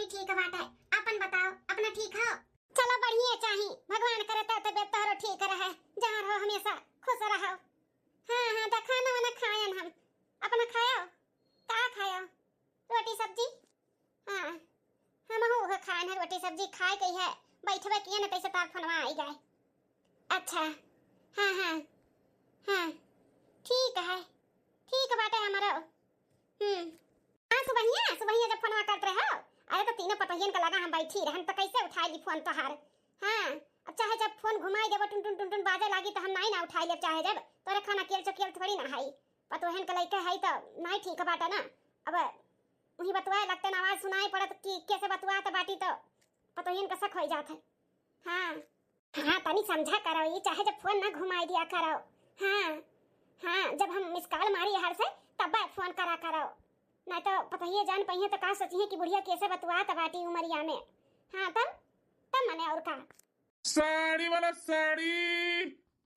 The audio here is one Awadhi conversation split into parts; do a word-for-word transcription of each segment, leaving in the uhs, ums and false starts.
ठीक बाटे, अपन बताओ, अपना ठीक हो? चलो बढ़िया चाही, भगवान करे त तबियत तोहरो ठीक रहे, जहाँ रहो हमेशा खुश रहो। हाँ हाँ, त खाना वाना खायन हम, अपना खायो, का खायो? रोटी सब्जी? हाँ, हमहू उहे खायन है, रोटी सब्जी खाए के है, बैठबे किए न तैसे तार फोनवा आई गए। अच्छा, हाँ हाँ हाँ, ठीक है, ठीक बाटे हमरो। हम्म। हाँ सुबहिया, सुबहिया जब फोनवा करत रहो, अरे तो तीनों पतोहियन के लगा हम बैठी रहन, तो कैसे उठाई ली फोन तोहार? हाँ, अब चाहे जब फोन घुमाई देबो, टुन टुन टुन टुन बाजे लागी, तो हम नाई ना उठाई लेब, चाहे जब तोरे खाना केल चोकेल थोड़ी ना हई। पतोहियन के लइके हई तो नाई ठीक बाटे ना। अब उही बतुआए लगते ना आवाज सुनाई पड़त कि कैसे बतुआत बाटी, तो पतोहियन के शक होई जात है। हाँ। हाँ, तनी समझा करो, ई चाहे जब फोन ना घुमाई दिया करो। हाँ, हाँ, जब हम मिस कॉल मारी हर से, तब फोन करा करो। नहीं तो पतोहिए जान पइहे तो का सोचिहे कि बुढ़िया कैसे बतुआत बाटी उमरिया में। हाँ, तब, तब मने और का। साड़ी वाला साड़ी।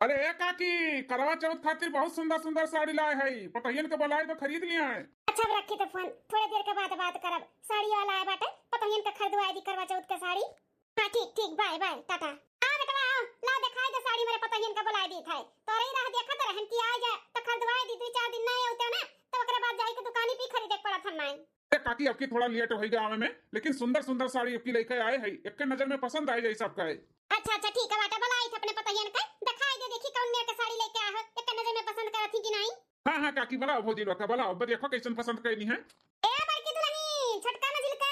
अरे ए काकी, करवा चौथ खातिर बहुत सुंदर सुंदर साड़ी लाए है, पतोहियन के बुलाए तो खरीद लिया है। अच्छा, अब रखी तो फोन, थोड़े देर के बाद बात करब। साड़ी वाला आए बाटे, पतोहियन के खरीदवाए दी करवा चौथ के साड़ी। हाँ, ठीक, ठीक, बाय, बाय, टाटा। आ बेटवा, आओ, ला देखाई दे साड़ी, मेरे पतोहियन का बुलाए दी था। तोरे ही राह देखत रहन कि आ जा, तो खरीदवाए दी, दुई चार दिन नहीं होते ना, तो ओकरे बाद जाई के दुकानी पे खरीदे के पड़त हम माई। ए काकी, अब की थोड़ा लेट होई गया आवे में, लेकिन सुंदर सुंदर साड़ी अब की लेके आए है, एक नजर में पसंद आ जाई सबका है। अच्छा, अच्छा, ठीक है बाटे, बुलाई थे अपने पतोहियन का, देखाई दे, देखी कौन मेरे के साड़ी लेके आए हो, एक नजर में पसंद करत ही कि नहीं। हाँ, हाँ, काकी, बुलाओ भौजी लोग का, बुलाओ, अब देखो कैसन पसंद कैली है। ए बड़की दुल्हन, छोटका मझिलका,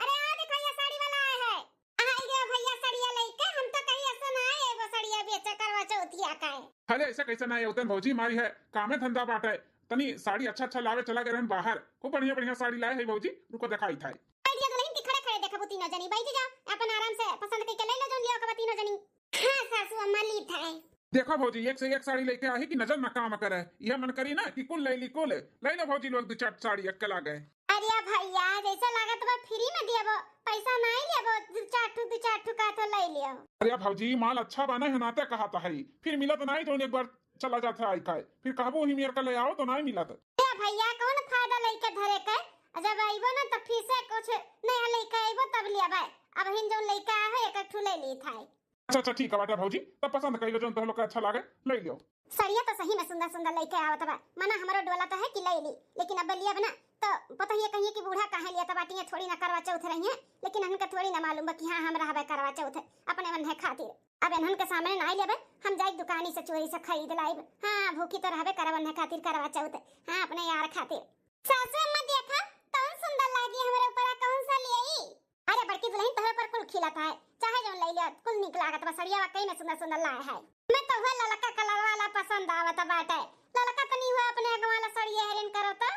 अरे आ देखो, ये साड़ी वाला आया है। आई गयो भैया सड़िया लइके, हम तो कही ऐसा ना आए, वो सड़िया बेचे करवा चौथिया का है। अरे ऐसा कैसे ना आए, उतन भौजी हमारी है, कामे धंधा बाटे। तनी साड़ी अच्छा अच्छा लावे चला गए रहन बाहर, खूब बढ़िया बढ़िया साड़ी लाए है भौजी, रुको दिखाई था। आई दिया दुल्हन की खड़े खड़े देखबू तीनों जनी, बैठ जाओ, अपन आराम से पसंद करके ले लो, जोन लियो कबा तीनों जनी। हाँ सासू अम्मा, ली था। देखो भौजी, एक से एक साड़ी लेके आई कि नजर ना काम करे, यह मन करी ना कि कुल ले ली, कुल ले लो भौजी लोग, दो चार साड़ी एक के लागे। अरे भैया, जैसे लागत बा फ्री में दियबो, पैसा नहीं लेबो, दो चार ठू, दो चार ठू का तो ले लियो। अरे भौजी, माल अच्छा बा, नहीं हनाते कहा तो है, फिर मिलत नहीं, जौन एक बार चला जात है आई खाए, फिर कहबो ही मेर का ले आओ तो नहीं मिलत। ए भैया, कौन फायदा लेके धरे के, जब आइबो ना तो फिर से कुछ नया लेके आइबो तब लेबे। अब हिन जौन लेके आए हो एक एक ठू ले ली था। अच्छा, अच्छा, ठीक है बाटे भौजी, तब पसंद कर लो, जौन तोह लोग के अच्छा लागे, ले लियो। सड़िया तो सही में सुंदर सुंदर लेके आवत बा, मना हमरो डोला तो है कि ले ली, लेकिन अब लियब ना तो पतोहिए कहिए कि बूढ़ा काहे लिया, तब बाटियाँ थोड़ी ना करवा चौथ रही है, लेकिन इनका थोड़ी ना मालूम बा कि हाँ, हम रहबे करवा चौथ अपने मन है खातिर। अब इन्हन के सामने ना लेबे, हम जाई दुकानी से चोरी से खरीद लाइब। हाँ, भूखी तो रहबे करब उन्हें खातिर करवा चौथ, हाँ, अपने यार खातिर। सासू अम्मा देखा, कौन सुंदर लागी हमरे ऊपर, कौन सा लियाई? अरे बड़की दुल्हन, तोहरे पर कुल खिलत है, चाहे जौन ले लिया, कुल निक लागत बा। सड़िया वाकई में सुंदर सुंदर लाए है। मैं तो हुआ ललका कलर वाला पसंद आवत बाटे। ललका तनी हुआ अपने अगवा वाला सड़िया हेरिन करो तो।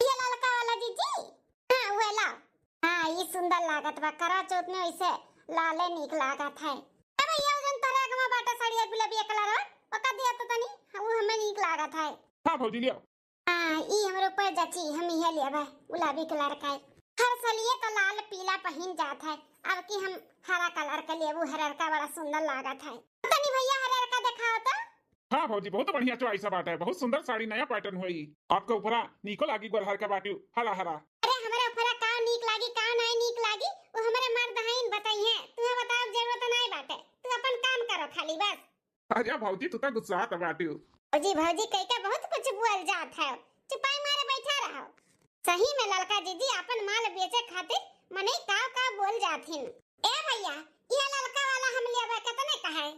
ये ललका वाला जीजी? हाँ, हुआ ला। हाँ, ई सुंदर लागत बा। करवा चौथ में वैसे लाले निक लागत है। ए भैया, जौन तोहरे अगवा बाटे सड़िया गुलाबिया कलर, ओका दिया तो तनी, हाँ, वो हमें निक लागत है। हाँ भौजी, लिया। हाँ, ई हमरे ऊपर जची, हम इहे लेबे, गुलाबी कलर का। हर सलिए तो लाल पीला पहिन जात है, अब की हम हरा कलर के लेबू, हररका बड़ा सुंदर लागत है। तनी भैया हररका देखाओ तो। हाँ भौजी, बहुत बढ़िया चॉइस बाटे, बहुत सुंदर साड़ी, नया पैटर्न होई। आपके ऊपरा निको लागी गोरहर के बाटी, हरा हरा। अरे हमरे ऊपरा का नीक लागी, का नाई नीक लागी, वो हमरे मर्द हईन बताइए, तुम्हें बताओ जरूरत नाई बाटे, तू अपन काम करो खाली बस। अरे भौजी, तू तो गुस्सात बाटू। भौजी, भौजी कह के बहुत कुछ बोल जात है, चुपाई मारे बैठा रहो। सही में ललका जीजी अपन माल बेचे खातिर मनई काव काव बोल जात हिन। ए भैया, यह ललका वाला हम लेबे, कितने का है?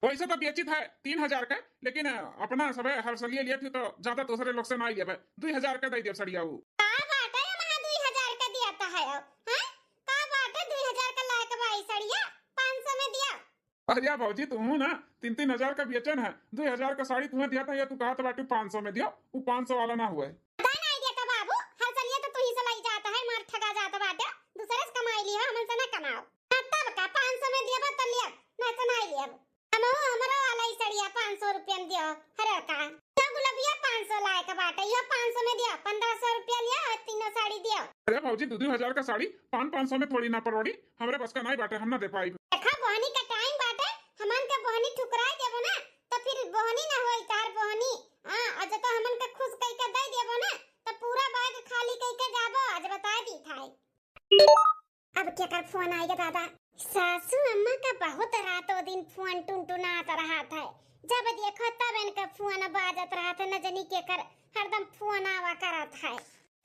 वैसे तो बेचित है तीन हजार का, लेकिन अपना सबे हर सलिए लिए थे तो ज्यादा दूसरे लोग से ना लेबे, दुई हजार का दे दियो सड़िया ऊ। का बाटे, महा दुई हजार का दिया था है, हैं? का बाटे, दुई हजार का लायक बा ई सड़िया, पाँच सौ में दिया। अरे भौजी, तुहू ना तीन तीन हजार का बेचन है, दुई हजार का साड़ी तुम्हें दिया था, या तू कहा था बाटू पाँच सौ में दिया, वो पाँच सौ वाला ना हुआ है। पता नहीं दिया था बाबू, हर सलिए तो तू ही से लाई जाता है, मार ठगा जाता बाटे, दूसरे से कमाई लिया, हमन से ना कमाओ। हाँ, तब का पाँच सौ में दिया बा तो लिया, नहीं तो नहीं लिया। हमहू हमरो वाला ही सड़िया पाँच सौ रुपया में दियो, हरे का। तो गुलबिया पाँच सौ लायक बाटे, यो पाँच सौ में दियो, पन्द्रह सौ रुपया लिया और तीनों साड़ी दियो। अरे भौजी, दू दू हजार का साड़ी पाँच पाँच सौ में थोड़ी ना परोड़ी, हमरे बस का नाई बाटे, हम ना दे पाई। देखा, बोहनी का टाइम बाटे, हमन के बोहनी ठुकराई देबो ना, तो फिर बोहनी ना होई तार बोहनी। हाँ, आज तो हमन के खुश कई के दे देबो ना, तो पूरा बैग खाली कई के जाबो, आज बता दी थाई। अब केकर फोन आइगा दादा? सासू अम्मा का बहुत रातों दिन फोन टुनटुनात रहत है। जब देखो तब इनका फोन बाजत रहत है, न जानी केकर हरदम फोन आवा करत है।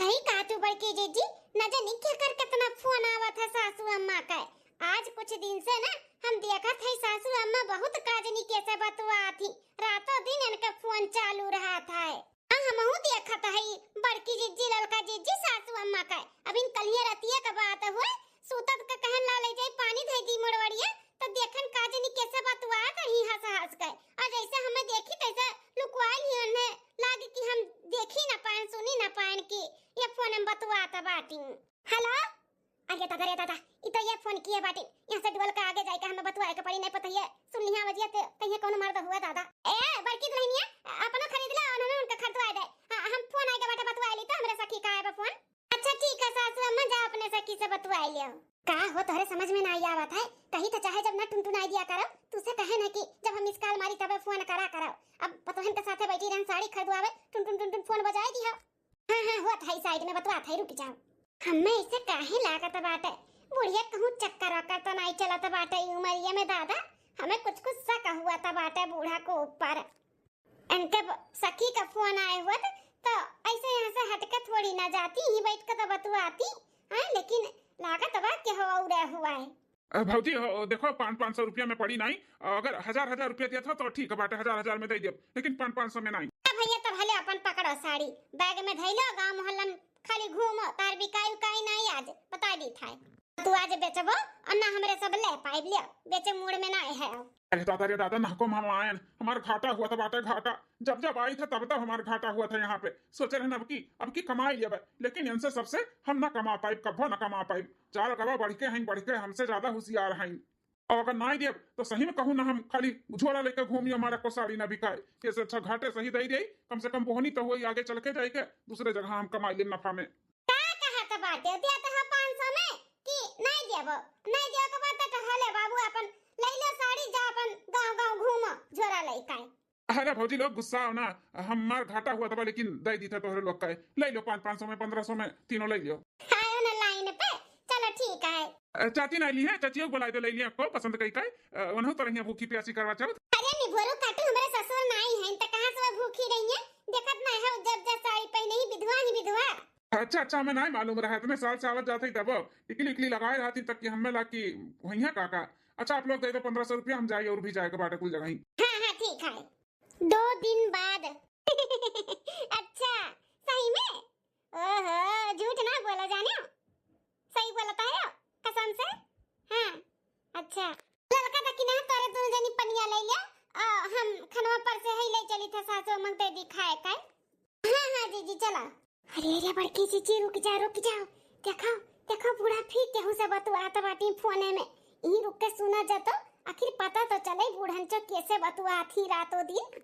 सही कहा तू बड़की जीजी, न जानी केकर कितना फोन आवत है सासू अम्मा का। आज कुछ दिन से ना हम देखत है सासू अम्मा बहुत का जानी केसे बतुआत ही, रातों दिन इनका फोन चालू रहत है। हाँ, हमहू देखत हई, बड़की जिज्जी, ललका जिज्जी, सासू अम्मा का। अबिन कलिया रतिया का बात हुए, सूतत का कहन ला ले जाई पानी धई दी मुड़वड़िया, तो देखन का जनी कैसे बतुआत रही हंस हंस के। और जैसे हमें देखी तैसे लुकवाइल ही उन्हें लागे कि हम देखी ना पाएन, सुनी ना पाएन कि ये फोन में बतुआत बाटी। हेलो, अरे दादा रे दादा, ई तो ये फोन किए बाटी। यहाँ से डुअल का आगे जाए के हमें बतुआए के पड़ी, नहीं पता ये सुन लिया वजिया ते कहीं कोनो मर्द हुआ दादा। ए बड़की दुल्हनिया, अपनो खरीद ला, उन्होंने उनका खरीदवाए दे। हाँ, हम फोन आए के बाटे बतुआए ली तो हमरे सखी का आए बा फोन। अच्छा ठीक है सासू अम्मा, जा अपने सखी से बतुआए लियो। का हो तोहरे समझ में ना आई आवत है, कहीं तो चाहे जब ना टुनटुनाई दिया करो, तू से कहे ना कि जब हम मिस कॉल मारी तबे फोन करा करो। अब पतोहन के साथे बैठी रहन साड़ी खरीदवावे, टुन टुन टुन टुन फोन बजाए दी हो। हाँ, हाँ, होत है साइड में बतुआत है, रुक जाओ। हमें इसे काहे लागत बाटे, बुढ़िया कहूँ चक्कर वक्कर तो नहीं चलत बाटे ई उमरिया में दादा। हमें कुछ कुछ शक हुआ था बाटे बूढ़ा को ऊपर। इनके ब-, सखी का फोन आए हुआ था, तो ऐसे यहाँ से हटके थोड़ी ना जाती, ही बैठ के तो बतुआती। हाँ, लेकिन लागत बा के हो उड़े हुआ है। अ, भौजी हो, देखो, पाँच पाँच सौ रुपया में पड़ी नहीं। अगर हजार हजार रुपया दिया था तो ठीक बाटे, हजार हजार में दे दियो, लेकिन पाँच पाँच सौ में नहीं। ए भैया, तब हले अपन पकड़ो साड़ी, बैग में धइलो, गाँव मोहल्लन खाली घूमो, तार बिकाई उकाई नहीं आज, बता दी था। तू आज बेचबो और ना हमरे सब ले पाइब लियो, बेचे मूड में नहीं है। अरे दादा रे दादा, ना को हम आयन, हमार घाटा हुआ था बाटे, घाटा। जब जब आई था तब तब हमार घाटा हुआ था यहाँ पे। सोचे रहे अब की, अब की कमाई लेबे, लेकिन इनसे सबसे हम ना कमा पाइब, कभो ना कमा पाइब। चाल गवा बढ़ के हैं, बढ़ के हमसे ज्यादा होशियार हैं। और अगर नाई देब तो सही में कहूँ ना, हम खाली झोला लेके घूमी, हमारा को साड़ी ना बिकाए। ऐसे अच्छा घाटे सही दे दे, कम से कम बोहनी तो होई आगे चल के जाए के, दूसरे जगह हम कमाई लेम नफा में। का कहत बाटे, दिया तो हो पाँच सौ में कि नाई देबो, नाई देबो के बात तो हले बाबू, अपन ले लो साड़ी, जा अपन गाँव गाँव घूमो झोला लेके। अरे भौजी लोग गुस्सा हो ना, हमार घाटा हुआ था लेकिन दे दी था तोहरे लोग का, ले लो पाँच पाँच सौ में, पन्द्रह सौ में तीनों ले लो। आयो ना लाइन पे, चलो ठीक है। अ, चाची ना ली है, चाचियों को बुलाए दो, ले लिया आपको पसंद कई का, अ, उन्हों तो रही भूखी प्यासी करवा चौथ। अरे निभोरू काटू, हमारे ससुर नाई हैं तो कहाँ से वो भूखी रही है? देखत ना है जब जब साड़ी पहने ही विधवा ही विधवा। अच्छा अच्छा, हमें नाई मालूम रहा, इतने साल से आवत जात ही तब टिकली उकली लगाए रहती तक कि हमें ला कि वही है काका। अच्छा आप लोग दे दो पन्द्रह सौ रुपया, हम जाए और भी जाए के बाटे कुल जगह ही। हाँ हाँ ठीक है। दो दिन बाद। अच्छा, सही में? ओहो, झूठ ना बोलो जाने, सही बोलता है कसम से। हाँ, अच्छा। ललका तो किना तोरे दोनों जनी पनिया ले लिया, आ, हम खनवा पर से ही ले चली थे सासू अम्मा दे दी खाए का। हाँ हाँ जीजी चला। अरे अरे बड़की जीजी रुक जा, रुक जाओ। देखो, देखो बूढ़ा फिर केहू से बतुआत बाटी फोने में। ई रुक के सुना जा तो, आखिर पता तो चले बूढ़न चो कैसे बतुआत ही रातों दिन।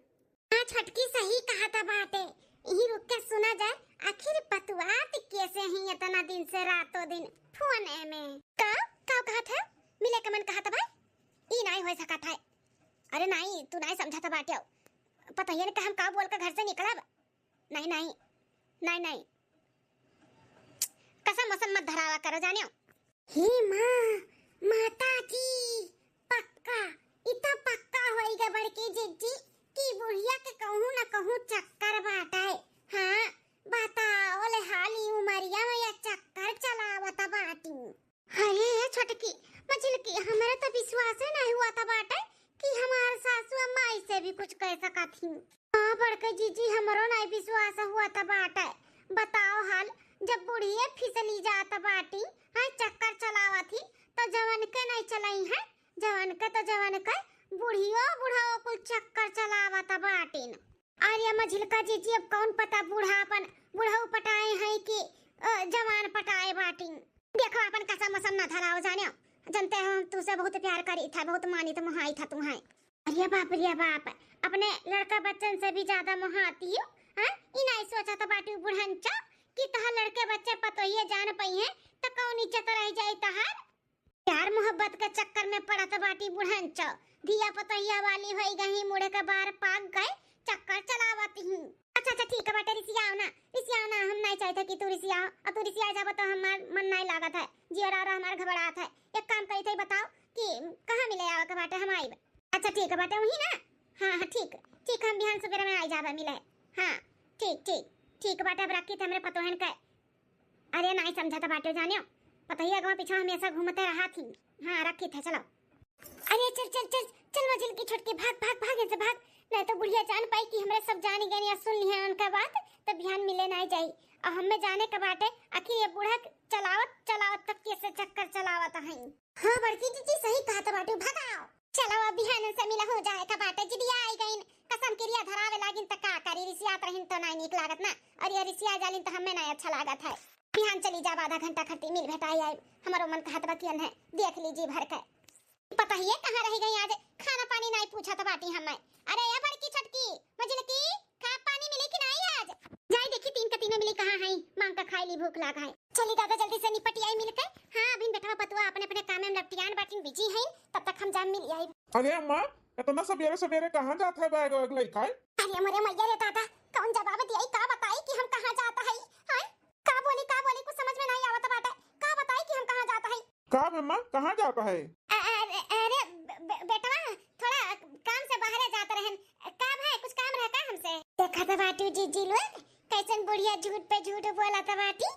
हाँ छोटकी सही कहत बाटे, ई रुक के सुना जाए, आखिर बतुआत कैसे ही इतना दिन से रातों दिन फोने में। का, का कहत है? मिले के मन कहत बा? ई नाई हो सकत है। अरे नाई, तू नाई समझत बाटे। पता ही नहीं कि हम का बोल के घर से निकलब। नहीं, नहीं, नहीं, नहीं। कसम वसम मत धरावा करो जानियो। हे माँ, माता जी, पक्का, इ तो पक्का होइगा बड़की जिज्जी कि बुढ़िया के कहूँ न कहूँ चक्कर बाटे। हाँ, बताओ ले हाली उमरिया में या चक्कर चलावत बाटी। अरे छोटकी, मझिलकी, हमरा तो विश्वासे नहीं हुआ था बाटे कि हमार सासू अम्मा ऐसे भी कुछ कह सकत ही। हाँ बड़के जीजी, हमरो नहीं विश्वास हुआ था बाटे। बताओ हाल, जब बुढ़िए फिसली जात बाटी, हाँ चक्कर चलावत ही, तो जवन के नहीं चलाई है, जवन के तो जवन के, बुढ़ियो बुढ़ाओ कुल चक्कर चलावत बाटिन। अरे मझिलका जीजी, अब कौन पता बूढ़ा अपन बुढ़ऊ पटाए हैं कि, अ, जवान पटाए बाटिन। देखो, अपन कसम वसम ना धराओ जानियो, जनते हो हम तुसे बहुत प्यार करी था, बहुत मानी था, मोहाई था तू है। अरे बाप रे बाप, अपने लड़का बच्चन से भी ज्यादा मोहाती हो, हाँ? ई नहीं सोचा था बाटी बुढ़न चो कि तहार लड़के बच्चे पतोहिए जान पई हैं, तो कौन इज्जत रह जाई तहार? प्यार मोहब्बत के चक्कर में पड़त बाटी बुढ़न चो, धिया पतोहिया वाली होई गई, मुड़े के बार पाक गए, चक्कर चलावत ही। अच्छा, अच्छा, ठीक है बाटे, रिसियाओ ना, रिसियाओ ना, हम नाहीं चाहित है कि तू रिसियाओ, और तू रिसिया जाबो तो हमार मन नाहीं लागत है, जियरा और हमार घबरात है। एक काम करी थे, बताओ कि कहाँ मिले आवे के बाटे, हम आइब। अच्छा, ठीक है बाटे, वही ना। हाँ, हाँ, ठीक, ठीक, हम बिहान सबेरे में आई जाबे मिले। हाँ, ठीक, ठीक, ठीक बाटे, अब रखी थे हमरे पतोहन के। अरे नाहीं समझत बाटे जानियो, पतोहिया अगवा पीछा हमेशा घूमते रहा थी। हाँ, रखी थे, चलो। अरे चल, चल, चल, चल मझिलकी छोटकी, भाग, भाग, भाग, इनसे भाग, नाहीं तो बुढ़िया जान पाई कि हमरे सब जानी गए या सुन लिहे उनका बात, तो बिहान मिले नाहीं जाई। और हमें जाने का बाटे, आखिर ये बूढ़ा चलावत, चलावत तक कैसे चक्कर चलावत हैं। हाँ बड़की जीजी, सही कहत बाटू, भगाओ। चलो अब बिहान से मिला हो जाए का बाटे, जिदिया आई गईन, कसम किरिया धरावे लागिन त का करी, रिसियात रहिन तो नाहीं नीक लागत ना, और ये रिसिया जालिन तो हमें नाहीं अच्छा लागत है। बिहान चली जाब, आधा घंटा खरती मिल भेटाई आई, हमारो मन कहत बा कि अन्हे देख लीजी भर के। पतोहिया कहाँ रह गई आज, खाना पानी नाहीं पूछत बाटी हमें। अरे ए बड़की छोटकी, मझिलकी, का पानी मिली कि नाहीं आज? जाई देखी तीन का तीनों मिली कहाँ हैं, मांग का खाई ली, भूख लाग है। चली दादा जल्दी से निपटी आई मिल के। हाँ, अभी बेटवा पतुआ अपने अपने काम में लपटियान बाटिन बिजी हैं, तब तक हम जाम मिल आई। अरे अम्मा, इतना सबेरे सबेरे कहाँ जात है बैग वैग लेके? अरे मोरे मैया रे दादा, कौन जवाब दिया, का बताई कि हम कहाँ जात है? हाँ? का बोली, का बोली, कुछ समझ में नाहीं आवत बाटे। का बताई कि हम कहाँ जात है? का अम्मा, कहाँ जात है? अ-, अरे, अरे, बे-, बे-, बेटवा, थोड़ा काम से बाहरे जात रहन। का भाई, कुछ काम रहा का हमसे? देखत बाटू जीजी लोग, कैसन बुढ़िया झूठ पे झूठ बोलत बाटी।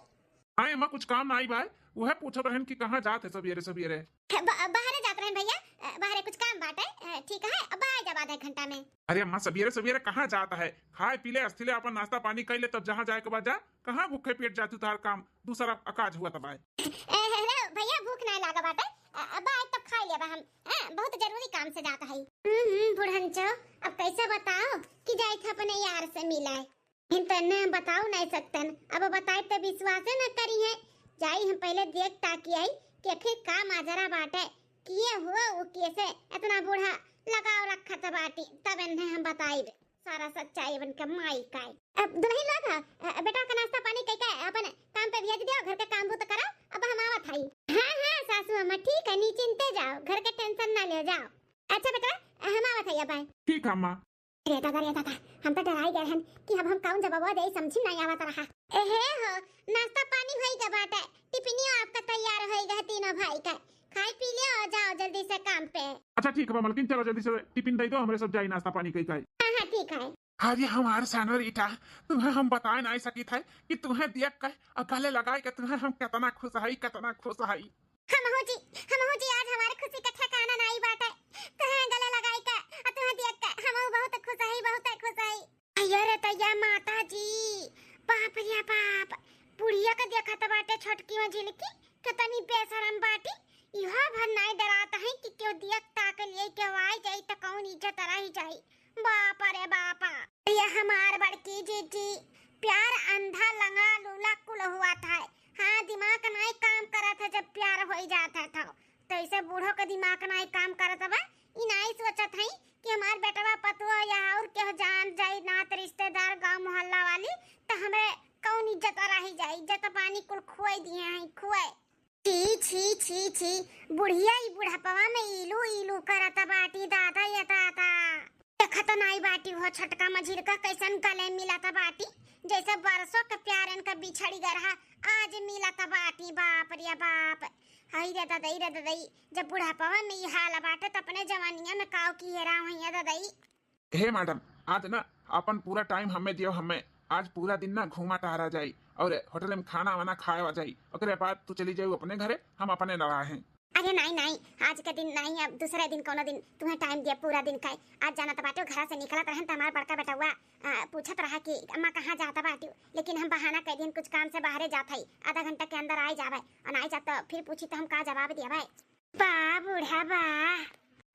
हाँ अम्मा, कुछ काम नाहीं भाई, वह पूछत रहन कि कहाँ जात है सबेरे सबेरे। ब-, बाहरे जात रहन भैया, अ, बाहरे कुछ काम बाटे, अ, ठीक है, अब आ जाब आधा घंटा में। अरे अम्मा, सबेरे सबेरे कहाँ जात है? खाए पी ले, अस्थिले अपन नाश्ता पानी कर ले, तब जहाँ जाए के बाद जा। कहाँ भूखे पेट जातू, तार काम दूसरा अकाज हुआ तब आए। ए, हे, हे, भैया भूख नाहीं लागा बाटे, अ, अब आए तब खाई लेबा हम, हाँ, बहुत जरूरी काम से जात है। हम्म, हम्म, बुढ़ंचो, अब कैसे बताओ कि जाए थे अपने यार से मिलाए। इन तन्ने हम बताओ नाहीं सकतन, अब बताए तो विश्वासे न करी है। जाई हम पहले देख ताकि आई कि आखिर का माजरा बाटे, किए हुआ वो कैसे इतना बूढ़ा लगाव रखत बाटी, तब इन्हें हम बताइब सारा सच्चाई बन के माई का। अब दुल्हन लोग, अ, बेटा का नाश्ता पानी कई के अपन काम पे भेज दियो, घर के काम बूत करो, अब हम आवत हई। हाँ, हाँ, सासू अम्मा, ठीक है, निचिंते जाओ, घर के tension ना ले जाओ। अच्छा बेटा, हम आवत हई अब। ठीक है अम्मा। अरे दादा, रे दादा, हम तो डराई गए हन कि अब हम कौन जवाब दे, समझी नाहीं आवत रहा। एहे हो, नाश्ता पानी होई गए बाटे, टिफिनियो आपका तैयार होई गए तीनों भाई का, खाई पी लियो और जाओ जल्दी से काम पे। अच्छा ठीक है बा मलकिन, चलो जल्दी से टिफिन दे दो, हमरे सब जाई नाश्ता पानी कई के। हाँ, हाँ, ठीक है। अरे हमार सानर ईटा, तुम्हें हम बताए नाहीं सकित है कि तुम्हें देख के और गले लगाए के तुम्हें हम कितना खुश हई, कितना खुश हई। हमहू जी, हमहू जी आज हमारे खुशी का ठिकाना नाहीं बाटे। तुम्हें गले लगाए के और तुम्हें देख के हमहू बहुत खुश हई, बहुत खुश हई। अय्या रे तैया माता जी, बाप रे बाप, बुढ़िया के देखत बाटे छोटकी मझिलकी, कितनी बेशरम बाटी। इहो भर नाहीं डरात है कि केहू देख ताक लिए, केहू आई जाई त कौन इज्जत रह जाई। बाप रे बापा। ये हमार बड़की जीजी, प्यार अंधा लंगड़ा लूला कुल हुआ था। हाँ, दिमाग नाहीं काम करत है जब प्यार होई जात है तो। तो ऐसे बूढ़ो के दिमाग नाहीं काम करत बा, ई नाहीं सोचत है कि हमार बेटवा पतुआ या और केहू जान जाई, नात रिश्तेदार गांव मोहल्ला वाली, तो हमरे कौन इज्जत रह जाई, इज्जत पानी कुल खोए दिए हैं, खोए। छी, छी, छी, छी, बुढ़िया ई बुढ़ापवा में इलू, इलू करत बाटी, दादा ये दादा। देखत नाई बाटी हो छोटका मझिलका कैसन गले मिलत बाटी, जैसे बरसों के प्यार इनका बिछड़ी गए रहा, आज मिलत बाटी, बाप रे बाप। हई रे ददई, रे ददई, जब बुढ़ापवा में ई हाल बाटे, त अपने जवानिया में काव की हेरा हुई है ददई। हे मैडम, आज ना अपन पूरा टाइम हमें दियो, हमें आज पूरा दिन ना घूमा टहरा जाई और होटल में खाना वाना खाए जाई, ओकरे बाद तू चली जाऊ अपने घरे, हम अपने रहा हैं। अरे नाई, नाई, आज के दिन नाई, अब दूसरे दिन, कोनो दिन तुम्हें टाइम दिया पूरा दिन का। आज जाना त बाटे, घर से निकलत रहन त हमार बड़का बेटवा, आ, पूछत रहा कि अम्मा कहाँ जात बाटू, लेकिन हम बहाना कह दिहन कुछ काम से बाहरे जात हई, आधा घंटा के अंदर आई जावे, और नाई जात तो फिर पूछी तो हम का जवाब दिया भाई। बा बूढ़ा बा,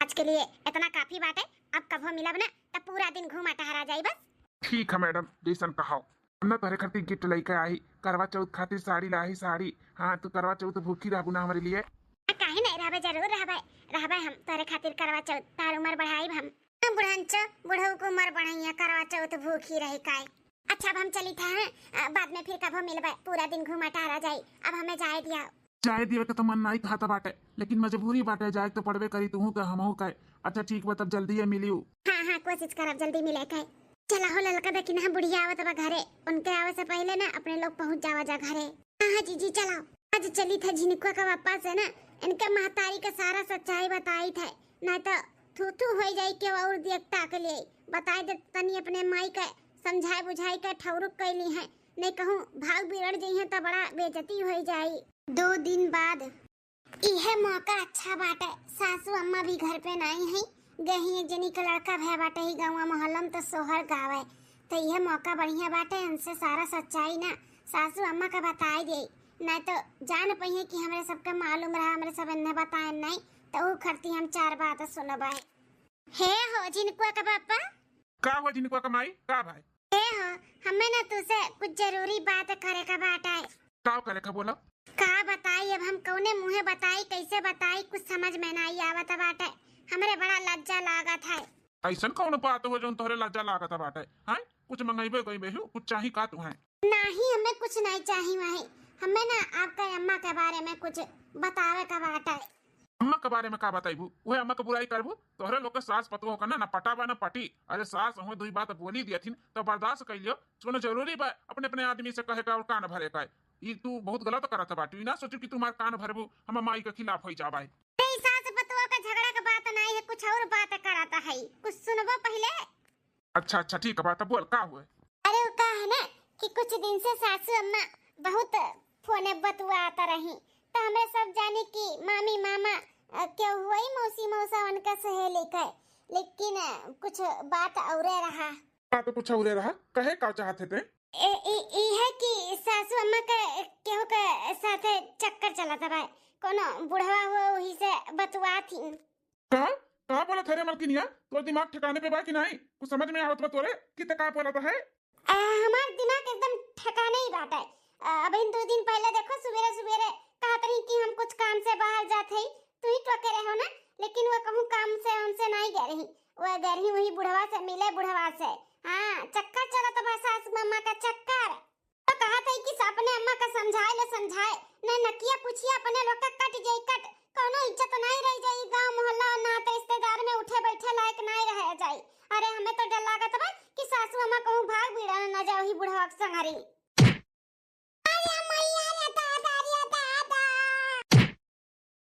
आज के लिए इतना काफी बाटे। अब कभो मिलब ना त पूरा दिन घूमा टहरा जाई बस। ठीक है मैडम, जैसन कहो। हम ना तोहरे खातिर गिफ्ट लेके आई, करवा चौथ खातिर साड़ी लाई, साड़ी। हाँ, तू करवा चौथ भूखी रहबू ना हमरे लिए? आ, काहे नहीं रहबे, जरूर रहबे, रहबे हम तोहरे खातिर करवा चौथ, तार उम्र बढ़ाई हम। हम बुढ़ंचो, बुढ़ऊ के उम्र बढ़ाइया, करवा चौथ भूखी रही काई। अच्छा, अब हम चली था, हाँ? आ, बाद में फिर कभो मिलबे, पूरा दिन घूमा टहरा जाई, अब हमें जाए दिया। जाए दिया के तो मन नहीं कहता बाटे, लेकिन मजबूरी बाटे, जाए तो पड़बे करी, तुहू का हमहू का। अच्छा ठीक बा, तब जल्दी ये मिलियो। हाँ, हाँ, कोशिश करब जल्दी मिले के। चला हो ललका, देखी ना बुढ़िया आवत बा घरे, उनके आवे से पहिले ना अपने लोग पहुँच जावा जा घरे। हाँ, हाँ जीजी चला, आज चली था झिनकुआ का पापा से ना इनके महतारी का सारा सच्चाई बताई था, ना तो थू थू होई जाई के और दियक ताक ले। बताई दे तनी अपने माई का समझाई बुझाई के ठौरुक कैली है, नहीं कहूँ भाग बिगड़ जइहैं त बड़ा बेइज्जती होई जाई। दो दिन बाद। इहे मौका अच्छा बाटे, सासू अम्मा भी घर पे नाई है, गही एक जनी के लड़का भय बाटे ही गाँव मोहल्ला में तो सोहर गावे, तो इहे मौका बढ़िया बाटे, इनसे सारा सच्चाई ना सासू अम्मा का बताई दे, नहीं तो जान पइहैं कि हमरे सबके मालूम रहा, हमरे सब इन्हें बताए नहीं, तो ऊ खरती हम चार बात सुनबे। हे हो झिनकुआ का पापा। का हो झिनकुआ का माई, का भाई? हे हो, हमें ना तुसे कुछ जरूरी बात करे का बाटे। का करे का बोला? का बताई, अब हम कौने मुँहे बताई, कैसे बताई, कुछ समझ में नाई आवत बाटे। हमरे बड़ा लज्जा लागत है। ऐसन कौन बात हो जौन तोहरे लज्जा लागत बाटे? हैं? कुछ मंगइबे गइबे हो, कुछ चाही का तुहें? नाही, हमें कुछ नहीं चाही माई, हमें ना आपका अम्मा के बारे में कुछ बतावे का बाटे। अम्मा के बारे में का बताइबू? उहे अम्मा के बुराई करबू? तोहरे लोग के सास पतोह का ना, ना पटा बा ना पटी। अरे सास हुए दुई बात बोली दियथिन तो बर्दाश्त कर लियो। कोनो जरूरी बा अपने अपने आदमी से कहे का और कान भरे का? ई तू बहुत गलत करत बाटू। ई ना सोचू कि तुम्हार कान भरबू हम माई के खिलाफ होई जाबा। अरे सास पतोह का झगड़ा के बात नहीं है, कुछ और बात करत है, कुछ सुनबो पहले। अच्छा अच्छा ठीक बा, तब बोल का हुए? अरे वो का है ना कि कुछ दिन से सासू अम्मा बहुत फोने बतुआत रही, तो हमें सब जानी कि मामी मामा, अ, केहू हुई मौसी मौसा उनका सहेली के, लेकिन अ, कुछ बात औरे रहा। का तो कुछ औरे रहा, कहे का चाहत है ते? ए, ई, ई है कि सासू अम्मा के केहू के साथे चक्कर चलत बा, कोनो बुढ़वा हुआ वही से बतुआत ही। का का बोलत है रे मलकिनिया? तोर दिमाग ठिकाने पे बा कि नहीं? कुछ समझ में आवत बा तोरे कि ते का बोलत है? आ, हमार दिमाग एकदम ठिकाने ही बाटे। आ, अभी दो दिन पहले देखो सुबेरे सुबेरे कहत रही कि हम कुछ काम से बाहर जात हई, तू ही टोके रहो ना, लेकिन वो कहूँ काम से हमसे नहीं गए रही, वो गए रही वही बुढ़वा से मिले, बुढ़वा से। हाँ, चक्कर चलत बा सास अम्मा का चक्कर। तो कहत है कि अपने अम्मा का समझाए ले समझाए, नहीं नकिया पूछिया अपने लोग का कट जाई कट, कोनो इज्जत नहीं रह जाई, गांव मोहल्ला और नाते रिश्तेदार में उठे बैठे लायक नहीं रह जाई। अरे हमें तो डर लागत बा कि सासू अम्मा कहूँ भाग बिगड़ न जाओ ही बुढ़वा के संगरी। अरे मैया रे दादा रे दादा।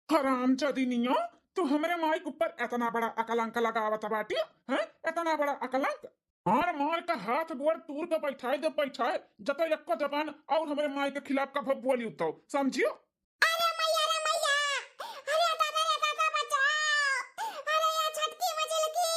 हराम चदिनिया, तू हमरे माई के ऊपर इतना बड़ा अकलंक लगावत बाटी, हैं? इतना बड़ा अकलंक? मार मार के हाथ गोड़ तूर के बैठाए दे, बैठाए, जब तक एको जबान और हमरे माई के खिलाफ कभो बोली तो, समझियो? अरे मैया रे मैया, अरे दादा रे दादा बचाओ, अरे या छटकी मचल की।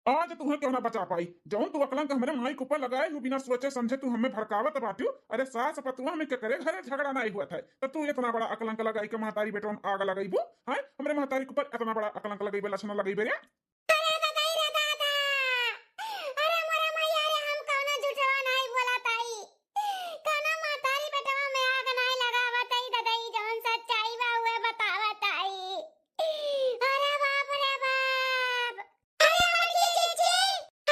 आज तुहें क्यों ना बचा पाई, जौन तू अकलंक हमरे माई के ऊपर लगाए हू, बिना सोचे समझे तू हमें भड़कावत बाटियो। अरे सास पतुआ में के करे घरे झगड़ा नहीं हुआ था, तो तू इतना बड़ा अकलंक लगाई के महतारी बेटवा में आग लगाईबू, हैं? हमरे महतारी के ऊपर इतना बड़ा अकलंक लगाईबे, लक्षण लगाईबे रे। अरे दादा रे दादा, अरे मोरे मैया रे, हम कौनो झूठवा नहीं बोला ताई, कौनो महतारी बेटवा में आग नहीं लगावा ताई, दादा ई जौन सच्चाई बा उहे बतावा ताई। अरे बाप रे बाप। अरे बड़की जीजी,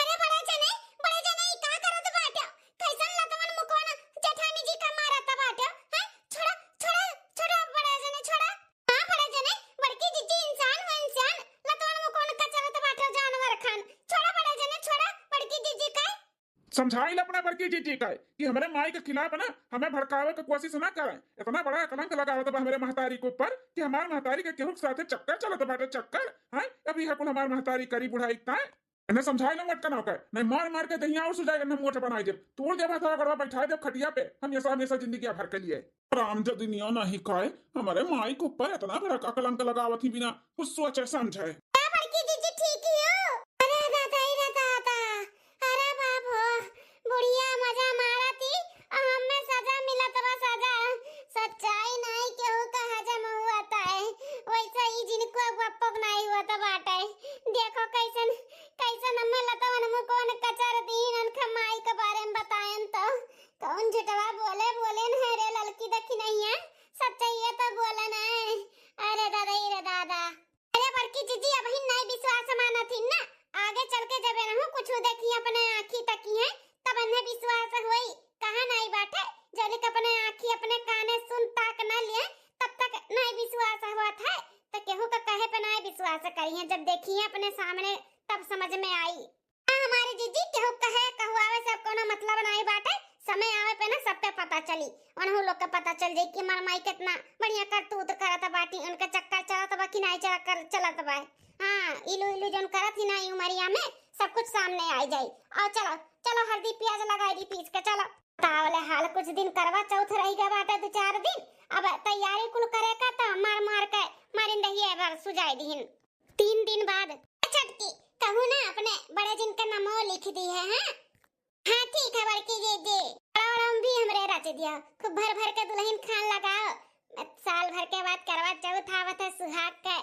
अरे बड़े जने, बड़े जने ई का करत बाटे? कैसन लतवन मुकवन जेठानी जी का मारत बाटे? हैं? छोड़ा, छोड़ा, छोड़ा बड़े जने, छोड़ा। हाँ बड़े जने, बड़की जीजी इंसान हो इंसान, लतवन मुकवन का चलत बाटे जानवर खान। छोड़ा बड़े जने, छोड़ा बड़की जीजी का। समझाई ले अपने बड़की जीजी का कि हमरे माई के खिलाफ ना हमें भड़कावे के कोशिश ना करें। इतना बड़ा कलंक लगावत बा हमरे महतारी के ऊपर कि हमार महतारी के केहू के साथे चक्कर चलत बाटे, चक्कर। हैं? अभी है कुल हमार महतारी करी बुढ़ाई तय। इन्हें समझाई ले मटकना का, नहीं मार मार के दहिया और सुजाए इन्हें मोट बनाई देब, तोड़ देब हथवा गड़वा बैठाई देब खटिया पे हम ये सब हमेशा जिंदगी भर के लिए। राम जो दुनिया नहीं खाए, हमारे माई के ऊपर इतना बड़ा कलंक लगावत ही बिना कुछ सोचे समझे। का बड़की जीजी ठीक ही हो? अरे दादा, अरे दादा, अरे बाप हो, बुढ़िया मजा मारत ही, आ हमें सजा मिलत बा, सजा। सच्चाई नहीं केहू का हजम हुआ ताए, वैसे ही जिनको बप्पक नहीं हुआ था बाटे। देखो कैसन, कैसन हमें लतवन मुकवन कचर दीन, उनका माई के बारे में बताएन तो कौन झुटवा बोले, बोले न है रे ललकी दखिनहिया, सच्चाई तो बोले न है। अरे दादा, अरे दादा। अरे बड़की जीजी, अबहिन नाई विश्वास मानत हिन ना, आगे चल के जब एनहु कुछ देखी अपने आँखी तकी हैं, तब एन्हें विश्वास होई। कहाँ नाई बाटे, जौले के अपने आँखी अपने काने सुन ताक न लिए, तब तक नाई विश्वास होत है, तो केहू का कहे पे नाई विश्वास करिए, जब देखिए अपने सामने तब समझ में आई। हाँ, हमारे जीजी केहू कहे, कहू आवे, सब कोनो मतलब नाई बाटे। समय आवे पे ना सब पे पता चली, उनहू लोग के पता चल जाई कि हमार माई कितना बढ़िया करतूत करत बाटी, उनके चक्कर चलत बा कि नाई चक्कर चलत बा। हाँ, इलू इलू जौन करत ही ना ई उमरिया में, सब कुछ सामने आई जाई। और चलो, चलो हल्दी प्याज लगाई दी पीस के, चलो। तावले हाल कुछ दिन करवा चौथ रह गया बाटे, दो चार दिन। अब तैयारी कुल करे का, तो मार मार के मारिन रहिए, बार सुजाई दीन। तीन दिन बाद, "ए छोटकी, कहू ना अपने बड़े जिन का नामो लिख दी है, हाँ?" "हाँ ठीक है बड़की जीजी।" "बड़ा बड़ा भी हमरे रच दिया, खूब भर भर के दुल्हन खान लगाओ। साल भर के बाद करवा चौथ आवत है, सुहाग के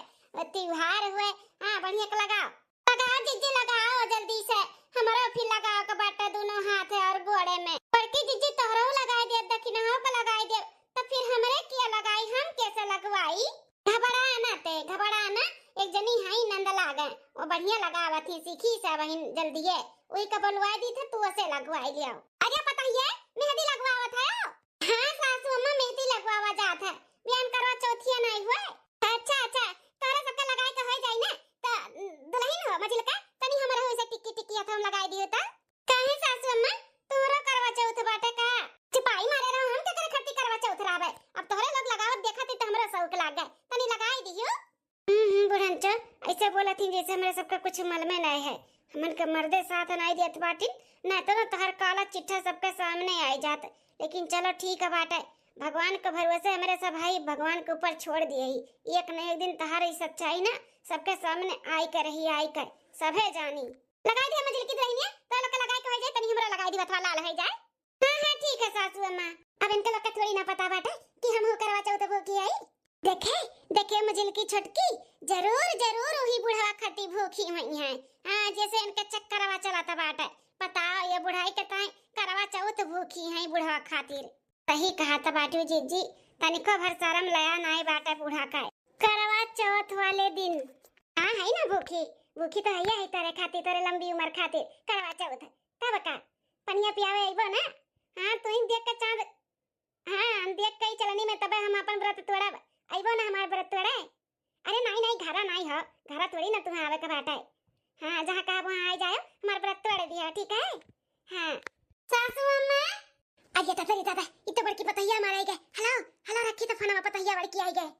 त्योहार हुए। हाँ बढ़िया के लगाओ।" "लगाओ जीजी लगाओ जल्दी से, हमरो फिर लगाओ के बाटे दोनों हाथ और गोड़े में।" "बड़की जीजी तोहरो लगाई दे, दखिनहो के लगाई दे, तो फिर हमरे किया लगाई, हम कैसे लगवाई?" "घबरा ना ते, घबरा ना, एक जनी हई नंद लागे, वो बढ़िया लगावत ही, सीखी से बहिन जल्दिए, उही का बोलवाई दी थे, तू उसे लगवाई लियाओ।" "अरे पतहिए, मेहंदी लगवावत है?" "हाँ सासू अम्मा, मेहंदी लगवावा जात है, बिहान करवा चौथिया नाई हुए।" "अच्छा अच्छा, तोहरे सबके लगाए के हो जाई ना, त दुल्हन हो मझिलका, तनी हमरे हो से टिक्की टिक्की हथवा में लगाई दियो त।" "काहे सासू अम्मा, तोहरो करवा चौथ बाटे का?" "चिपाई मारे रहो, हम केकरे खट्टी करवा चौथ रहबे, अब तोहरे लोग लगावत देखत ही त हमरो शौक लाग गए, तनी लगाई दियो।" "हम्म हम्म, बुढ़नचो, ऐसे बोलत ही जैसे हमरे सबका कुछ मालूमे नाई है। हमन के मर्दे साथ नाई देत बाटिन, नाई तो ना तोहर काला चिट्ठा सबके सामने आई जात। लेकिन चलो ठीक है बाटे, भगवान के भरोसे हमरे सब हई, भगवान के ऊपर छोड़ दिए ही। एक न एक दिन तोहर ई सच्चाई ना सबके सामने आई के रही, आई के सभे जानी।" "लगाई दे मझिलकी दुल्हनिया, तो लोग के लगाई के हो जाए, तनी हमरा लगाई दी, बथवा लाल हो जाए।" "हाँ हाँ ठीक है सासू अम्मा।" अब इनके लोग के थोड़ी ना पता बाटे कि हम हो करवा चौथ भूखी आई। "देखे, देखे मझिलकी छोटकी, जरूर जरूर वही बुढ़वा खट्टी भूखी हुई है। हाँ, जैसे इनके चक्करवा चलत बाटे, बताओ ये बुढ़ाई के ताई करवा चौथ भूखी है बुढ़वा खातिर।" "सही कहा त बाटू जीजी, तनिको भर शरम लया नाई बाटे बूढ़ा का। करवा चौथ वाले दिन, हाँ है ना भूखी, भूखी तो है, है तेरे खातिर, तेरे लंबी उम्र खातिर करवा चौथ। तब का, पनिया पियावे अइबो ना? हाँ, तू ही देख के चाँद, हाँ, हम देख के ही चलनी में, तबे हम अपन व्रत तोड़ब। अइबो ना हमार व्रत तोड़े?" "अरे नाई नाई, घरा नाई हो, घरा थोड़ी ना तुहाँ आवे के बाटे। हाँ, जहाँ कहब वहाँ आई जाए, हमार व्रत तोड़ दिया, ठीक है?" "हाँ।" "सासू अम्मा।" "अरे दादा रे दादा, ई तो बड़की पतहिया हमार आई गए। हेलो हेलो, रखी तो फोनवा, पतहिया बड़की आई गए।"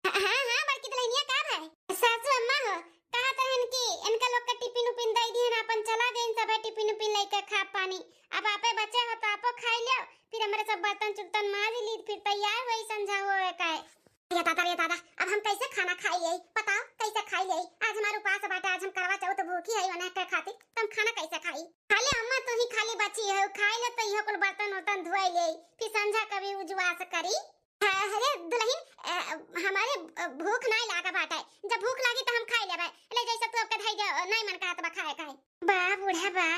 "हाँ हाँ, बड़की दुल्हनिया का भाई?" "सासू अम्मा हो, कहा तो इनकी, इनका लोग का टिफिन उफिन दे दिहन, अपन चला गए, सब टिफिन उफिन लेके खा पानी। अब आपे बचे हो तो आपो खाई लियो, फिर हमरे सब बर्तन चुर्तन माज ली, फिर तैयार होई संझा होवे का है।" "अरे दादा रे दादा, अब हम कैसे खाना खाई ले? बताओ कैसे खाई ले? आज हमार उपास बाटे, आज हम करवा चौथ भूखी है, उन्हें के खातिर तुम खाना कैसे खाई?" "खा ले अम्मा, तू ही खाली बची है, खाई ले तो इहो कुल बर्तन उर्तन धोई ले, फिर संझा कभी उजवास करी।" "हाँ, अरे दुल्हन, अ, हमारे, अ, भूख नाई लागा बाटे, जब भूख लागी तो हम खाई लेबे, ले जैसे तू आपके धई दे, नाई मन कहत बा खाए खाए।" "बा बूढ़ा बा,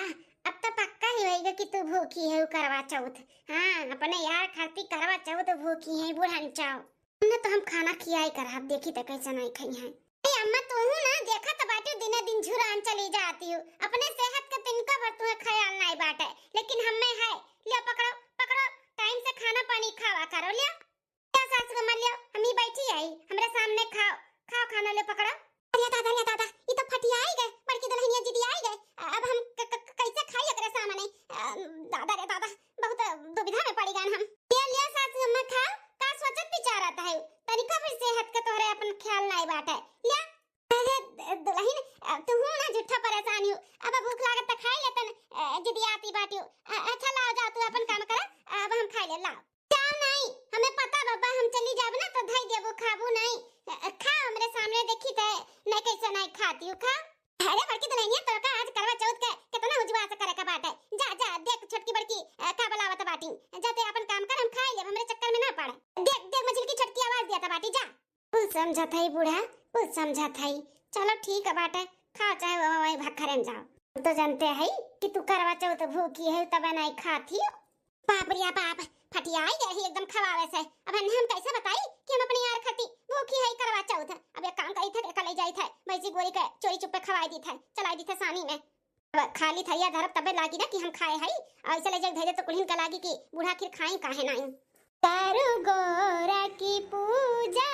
अब तो पक्का ही होइगा कि तू भूखी है उ करवा चौथ। हाँ, अपने यार खातिर करवा चौथ भूखी है बुढ़न चाव। उन्हें तो हम खाना खियाई करब, देखी तो कैसे नाई खाई हैं।" "ए अम्मा, तू ना देखा तो बाटू, दिने दिन झुरान चली जाती हूँ, अपने सेहत का तिनका भर तुम्हें ख्याल नाई बाटे, लेकिन हमें है। लियो पकड़ो, पकड़ो, टाइम से खाना पानी खावा करो, लियो।" "लियो सासू अम्मा, लियो, हम ही बैठी आई, हमरे सामने खाओ, खाओ खाना, लियो पकड़ो।" "अरे दादा, अरे दादा, ई तो फटियाई गए, बड़की दुल्हनिया जिदियाई गए। अब हम क-, क-, क-, कैसे खाई एकरे सामने? अ, दादा रे दादा, बहुत दुविधा में पड़ी गन हम।" "लियो, लियो सासू अम्मा, खाओ, का सोचत विचारत है? तनिका भी सेहत के तोहरे अपन ख्याल नाई बाटे, लियो।" "अरे दुल्हन, अ, तू हूँ ना झूठा परेशान हो, अब भूख लागत तो खाई लेतन, अ, जिदियाती बाटियो। अ, अच्छा लाओ जाओ, तू अपन काम करा, अब हम खाई ले, लाओ।" "जाओ नाई, हमें पता बाबा, हम चली जाब ना तो धई देबू, खाबू नाई। अ, खाओ हमरे सामने, देखी ते नाई कैसे नाई खाती हूँ, खाओ।" "अरे बड़की दुल्हनिया, तोर का आज करवा चौथ के कितना उजवास करे के बाटे। जा, जा, देख छोटकी बड़की, अ, का बोलावत बाटी। जा ते अपन काम कर, हम खाई लेब, हमरे चक्कर में ना पड़। देख, देख मझिलकी छोटकी आवाज दिया बाटी, जा।" कुल समझत हई बूढ़ा, कुल समझत हई। चलो ठीक है बाटे, खाओ चाहे वो वही भखरे में जाओ। हम तो जानते हई कि तू करवा चौथ भूखी है, तबे नाई खाती हो। बाप रे बाप, फटियाई गए ही एकदम खवावे से। अब इन्हें हम कैसे बताई कि हम अपनी यार खाती भूखी है करवा चौथ। अब एक काम करी थे, कल ले जाई थे, भैंसी गोरी के चोरी चुप्पे खवाई दी थे, चलाई दी थे सानी में। अब खाली थरिया धरब तबे लागी ना कि हम खाए हई, और ऐसे ले जाके धरे तो कुल्हिन का लागी कि बूढ़ा आखिर खाई काहे नाई। करो गौरा की पूजा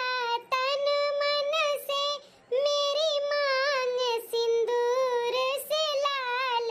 तन मन से, मेरी मांग सिंदूर से लाल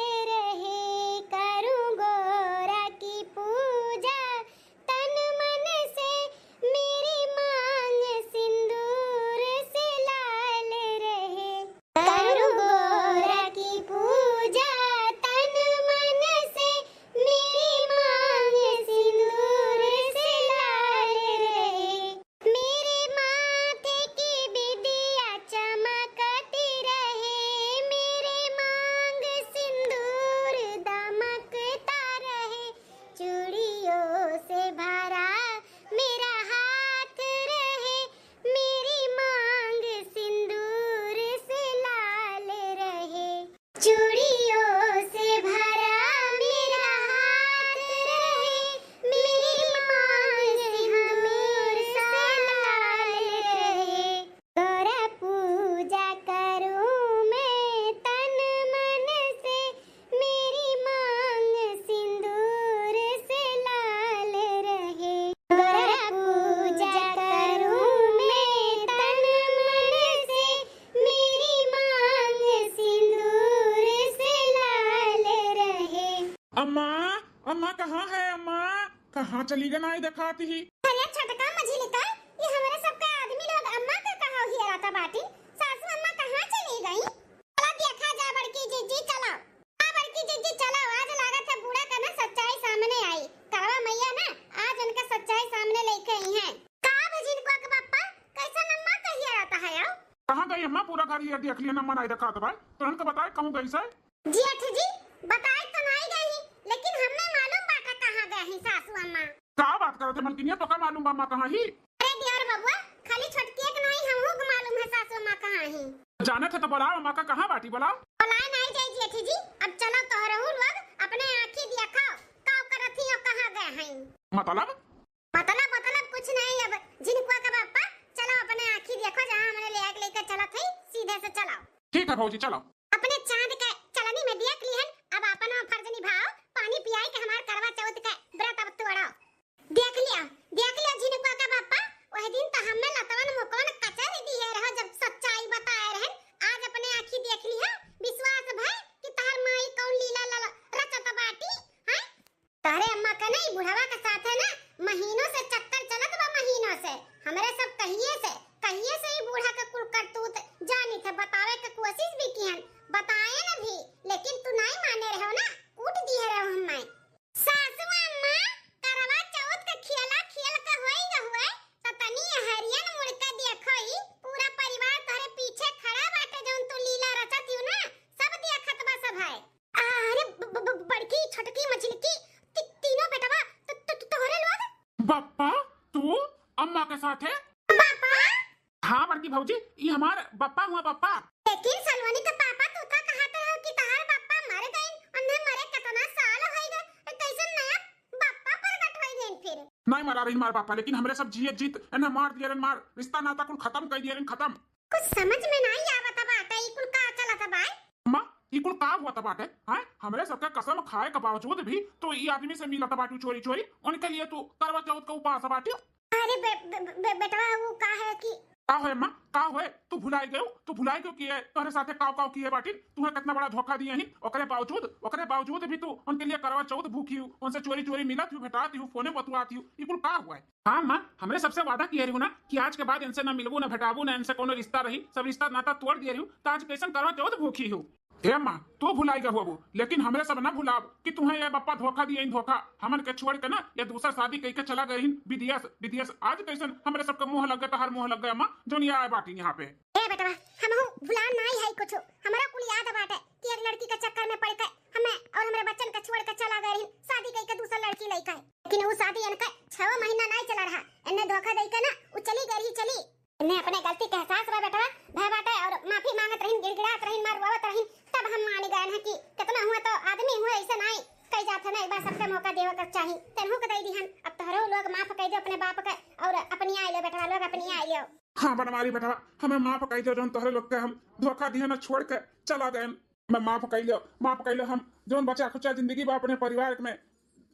अम्मा, अम्मा कहाँ है अम्मा? कहाँ चली गई, नाई देखात ही? अरे छोटका मझिलका, ये हमरे सबका आदमी लोग अम्मा का कहा हियराता बाटी? सासू अम्मा कहाँ चली गई? चला देखा जा बड़की जिज्जी, चला। हाँ बड़की जिज्जी, चला, आज लागत है बूढ़ा का ना सच्चाई सामने आई। करवा मैया ना आज उनका सच्चाई सामने लेके आई हैं। का भजिन को के पप्पा, कैसन अम्मा का हियराता है आओ? कहाँ गई अम्मा? पूरा घर ये देख लिया ना, अम्मा नाई देखात बा। तुरंत बताए कहूँ गई से? जेठ जी, बताए तो नाई गई, लेकिन हमें मालूम बाटा कहाँ गए हैं सासू अम्मा। का बात करत है मलकिनिया, तो का मालूम बा अम्मा कहाँ ही? अरे दियर बबुआ, खाली छोटकिया के नाई, हमहू के मालूम है सासू अम्मा कहाँ ही। जानत है तो बुलाओ अम्मा का, कहाँ बाटी बुलाओ। बुलाए नाई जाई जेठ जी, अब चलो तोहरहू लोग अपने आँखी दिया खाओ, का करत ही और कहाँ गए हैं। मतलब? मतलब, मतलब कुछ नहीं। अब झिनकुआ का बापा, चलो अपने आँखी देखो, जहाँ हमने ले आके लेकर चलत है, सीधे से चलो। ठीक है भौजी, चलो। अपने चाँद के चलनी में देख लिहन, अब अपन फर्ज निभाओ, पानी पियाई के हमार करवा चौथ के व्रत अब तोड़ो। देख लिया, देख लिया झिनकुआ का बापा, वही दिन तो हमें लतवन मुकवन कचर दिए रहो, जब सच्चाई बताए रहन। आज अपने आँखी देख लिया, विश्वास भय कि तहर माई कौन लीला लल-, रचत बाटी, हैं? तोहरे अम्मा का ना, ई बुढ़वा के साथ है ना, महीनों से चक्कर चलत बा, महीनों से। हमरे सब कहिए से, कहिए से ई बूढ़ा के कुल करतूत जानी थे, बतावे के कोशिश भी किहन, बताए न भी, लेकिन तू नाई माने रहो ना, कूट दिए रहो हमें। सासू अम्मा, करवा चौथ के खेला खेल के होई न हुए, तो तनी हरियन मुड़ के देखो, ई पूरा परिवार तोहरे पीछे खड़ा बाटे, जौन तू लीला रचत यू ना, सब देखत बा सब है। अरे ब-, ब-, ब-, बड़की, छोटकी, मझिलकी, ती-, तीनों बेटवा, त-, त-, त-, तोहरे लोग? बप्पा, तू अम्मा के साथ है? बप्पा? हाँ बड़की भौजी, ई हमार बप्पा हुआ, बप्पा। लेकिन सलोनी के पापा, तू तो कहत रहो कि तहार बप्पा मर गइन, उन्हें मरे कितना साल होई गए, कैसे नया बप्पा प्रगट होई गइन फिर? नहीं मरा रही मार बप्पा, लेकिन हमरे सब जियत जीत इन्हें मार दिए रहे, मार रिश्ता नाता कुल खत्म कर दिए रहे, खत्म। कुछ समझ में नाई आवत बाटे, ई कुल का चलत बा? अम्मा, ई कुल का हुआ बाटे? हैं? हमरे सबके कसम खाए के बावजूद भी तू ई आदमी से मिलत बाटू चोरी चोरी, उनके लिए तू करवा चौथ का उपास बाटू। अरे बे-, बे-, बे-, बेटवा, वो का है कि का होए अम्मा, का होए? तू भुलाई गयो, तू भुलाई गयो कि ये तोहरे साथे काव काव किए बाटी, तुहे कितना बड़ा धोखा दिए ही, ओकरे बावजूद, ओकरे बावजूद भी तू उनके लिए करवा चौथ भूखी हूँ, उनसे चोरी चोरी मिलत हूँ, भेटात हूँ, फोने बतुआत हूँ, ई कुल का हुआ है? हाँ माँ, हमरे सबसे वादा किए रही ना कि आज के बाद इनसे ना मिलबू, ना भेटाबू, ना इनसे कोनो रिश्ता रही, सब रिश्ता नाता तोड़ दिए रही, तो आज कैसन करवा चौथ भूखी हो? ए माँ, तू भुलाई गए होबू, लेकिन हमरे सब ना भुलाब कि तुहें ये बप्पा धोखा दिए, धोखा। हमन के छोड़ के ना ये दूसर शादी कई के चला गए ही विदेश, विदेश। आज कैसन हमरे सबके मुँह लग गए, तहार मुँह लग गए माँ, जोन ये आए बाटी यहाँ पे। ए बेटवा, हमहू भुला नाई है कुछ, हमरा कुल याद बाटे कि एक लड़की के चक्कर में पड़ के हमें और हमरे बच्चन के छोड़ के चला गए रही, शादी कई के दूसर लड़की लइका है। लेकिन उ शादी इनका छह महीना नाई चला रहा, इन्हें धोखा दे के ना उ चली गई रही, चली। इन्हें अपने गलती के एहसास बा बेटवा, भय बाटे और माफी मांगत रहिन, गिड़गिड़ात रहिन, मार रोवत रहिन, तब हम मान गए हैं कि कितना हुआ तो आदमी हुआ, ऐसे नाई कई जात है ना, एक बार सबके मौका देवे के चाही। तेनहू के दे दिहन, अब तोहरो लोग माफ कई दे अपने बाप के और अपनी आई लो बेटवा, लोग अपनी आई लो। हाँ बनवारी बेटवा, हमें माफ कई दो, जौन तोहरे लोग के हम धोखा दिए ना, छोड़ के चला गए। मैं माफ कई लो, माफ कई लो, हम जौन बचा खुचा जिंदगी बा अपने परिवार में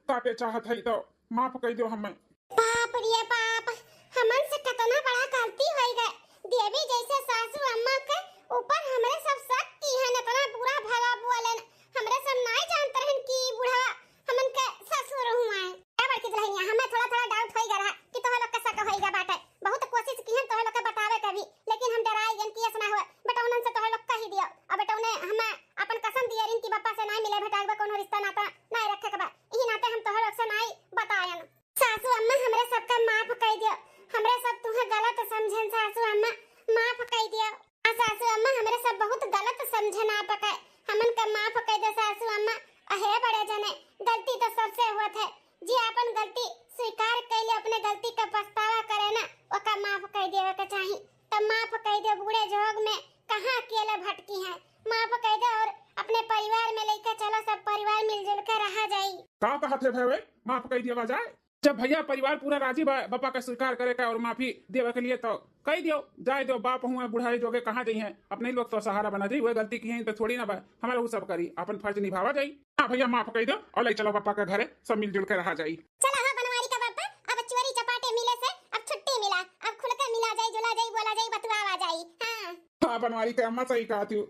काटे चाहत है, तो माफ कई दो हमें। बाप रे बाप, हमन से कितना बड़ा गलती होई गए। देवी जैसे सासू अम्मा के ऊपर हमरे सब शक की है, इतना बुरा भला बोलन। हमरे सब नाई जानत रहन कि ई बूढ़ा हमन के ससुर हुआ है। ए बड़की दुल्हनिया, हमें थोड़ा थोड़ा डाउट होई गए रहा कि तोह लोग के शक होई गए बाटे। बहुत कोशिश की हम तोह लोग के बतावे के भी, लेकिन हम डराई गन कि ऐसा ना हुआ। बेटौनन से तोह लोग कही दियो। अब बेटौने हमें अपन कसम दिए रिन कि बप्पा से ना मिले भेटागबे, कोनो रिश्ता नाता ना रखे के बा। इही नाते हम तोह लोग से नाई बतायन। सासू अम्मा, हमरे सबका माफ कई दियो, हमरे सब तुहे गलत समझन। सासू अम्मा, माफ कई दियो। आ सासू अम्मा, हमरे सब बहुत गलत समझन आपके, हमन का माफ कई दे सासू अम्मा। अहे बड़े जने, गलती तो सबसे होत है, जे अपन गलती स्वीकार कई ले, अपने गलती का पछतावा करे ना, ओका माफ कई देवे के चाही। तो माफ कई दे, बूढ़े जोग में कहाँ अकेले भटकी हैं, माफ कई दे और अपने परिवार में लेके चलो, सब परिवार मिलजुल के रहा जाई। का कहत है भैया, माफ कई दिया जाए? जब भैया परिवार पूरा राजी बा बप्पा का स्वीकार करे का और माफी देवे के लिए, तो कई दियो, जाए दियो, बाप हुआ बुढ़ाई जोगे कहाँ जाई हैं, अपने लोग तो सहारा बना जाई, वह गलती की है तो थोड़ी ना बा, हमारा वो सब करी, अपन फर्ज निभावा जाई। हाँ भैया माफ कई दो और ले चलो बप्पा के घरे, सब मिलजुल के रहा जाई। चला हो बनवारी का बापा, अब चोरी चपाटे मिले से अब छुट्टी मिला, अब खुल के मिला जाई, जुला जाई, बोला जाई, बतुआवा जाई। हाँ। हाँ बनवारी के अम्मा सही कहत हूँ,